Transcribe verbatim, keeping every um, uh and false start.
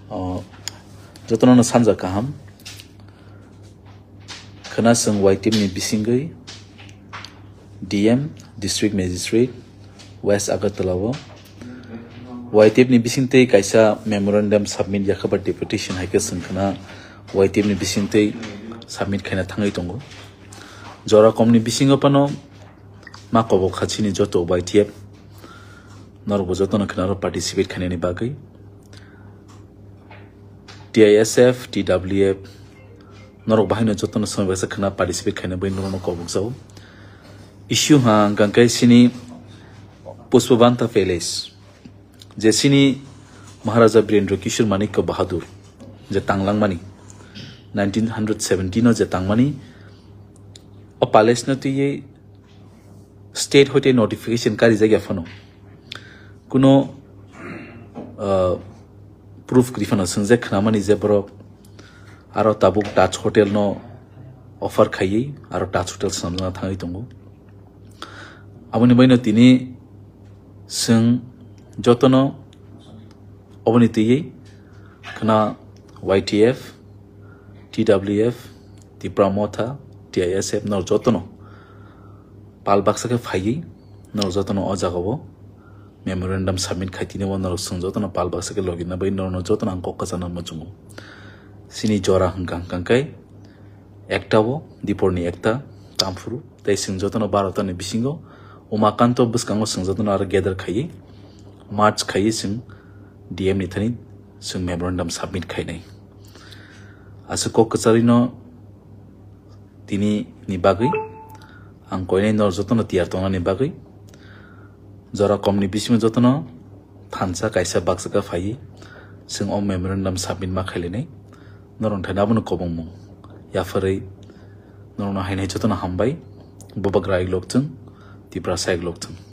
O, jotono no sanja kaham. Khna chwng Y T F ni bisingwi D M, District Magistrate, West Agartala o Y T F ni bisingtwi kaisa memorandum submit yakha ba deputation hai khe chwng khna Y T F ni bisingtwi submit khaina thangwi tongo. Jora komni bisingo phano ma kobok kha chini joto Y T F norokbo jotono khna aro participate khainani bagwi. T I S F, T W F, norok bahaino jotono swmai baksa khna participate khaina bagwi norokno kobok jao. Issue ha hwnkha khe chini Pushpabanta Palace, je chini Maharaja Birendra Kishore Manikya Bahadur je tanglangmani, nineteen hundred seventeen o je tangmani, o palace no twiwi state hoite notification karijak ya phano, kuno, ah, proof kwrwi phano swngjak khnamani je borok aro tabuk Taj Hotel no offer khaiwi aro Taj Hotel swnamjana thangwi tongo. Aboni baino tini chwng jotono oboni twiwi khna Y T F, T W F, Tipra Motha, T I S F norok jotono pal baksa khe phaiwi norok jotono o jagao memorandum submit khai tini bo norok chwng jotono pal baksa khe logina bai norokno jotono ang kok kwchangno muchungo. Chini jora hwnkha hwnkha khe ekta o Diporni ekta tamphuru tei chwng jotono barota ni bisingo Umakanto bwskango chwng jotono aro gather khaiwi March khaiwi chwng D M ni thani chwng memorandum submit khainai. Aswk kok kwcharwino tini ni bagwi ang koinai norok jotono tiyar tongnani bagwi jora komni bisingo jotono thansa kaisa baksa khe phaiwi chwng o memorandum submit ma khailainai. Norok thani abono kobongmung yapharwi norokno hainai jotono hambai. Bubagra iglok chwng, Tiprasa iglok chwng.